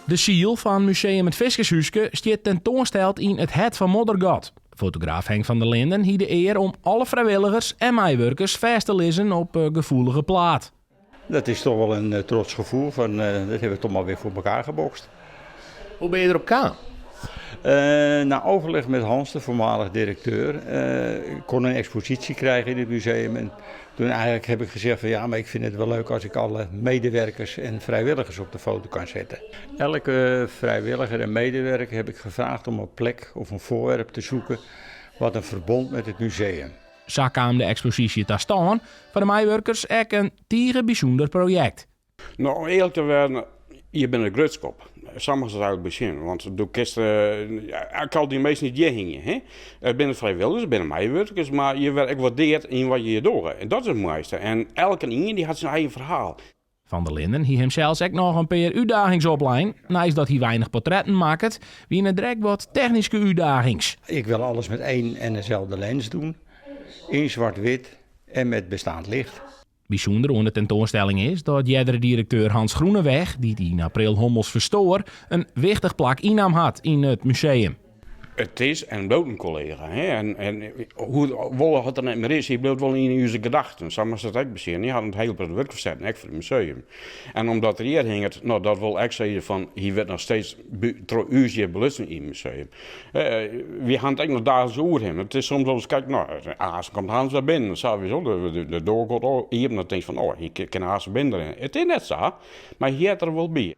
De siel fan Museum It Fiskershúske stiet tentoansteld yn it hert fan Moddergat. Fotograaf Henk van der Linden hie de ear om alle frijwilligers en meiwurkers fêst te lizzen op gefoelige plaat. Dat is toch wel in trots gefoel fan dat hawwe we toch mar wer foar elkoar gebokst. Hoe binne je derop kaam? Na overleg met Hans, de voormalig directeur, ik kon een expositie krijgen in het museum. En toen eigenlijk heb ik gezegd van ja, maar ik vind het wel leuk als ik alle medewerkers en vrijwilligers op de foto kan zetten. Elke vrijwilliger en medewerker heb ik gevraagd om een plek of een voorwerp te zoeken wat een verbond met het museum. Sa kaam de eksposysje ta stân, foar de meiwurkers ek in tige bysûnder projekt. No, om earlik te wêzen, je binne der grutsk op. Sa moatst it eigenlik besjen. Want do kinst ek al dy minsken dy't hjir hingje, hè? It binne frijwilligers, it binne meiwurkers, mar je wurde ek waardeard yn wat je hjir dogge. En dat is it moaiste. En elkenien dy hat syn eigen ferhaal. Van der Linden hie himsels ek noch in pear útdagings oplein. Neist dat hy weinich portretten makket, wiene der ek wat technyske útdagings. Ik wil alles met één en dezelfde lens doen, in zwart-wit en met bestaand licht. Bysûnder oan de tentoanstelling is dat eardere direkteur Hans Groeneweg, dy't yn april hommels ferstoar, in wichtich plak ynnaam hat yn it museum. It is en bliuwt in kollega. Hè? En hoe wol oft er net mear is, hy bliuwt wol yn ús gedachten. Sa moatst it ek besjen. Hy hat in hiel protte wurk fersetten, ek foar it museum. En omdat er hjir hinget, no, dat wol ek sizze fan hy wurdt noch steeds troch ús hjir belutsen yn it museum. Wy ha it ek noch daagliks oer him. It is soms wolris, kijk, no, aanst komt Hans wer binnen, sawiesa, de doar giet iepen, dan tinkst fan, oh, hy kin aanst binnen rinne. It is net sa, mar hy heart der wol by.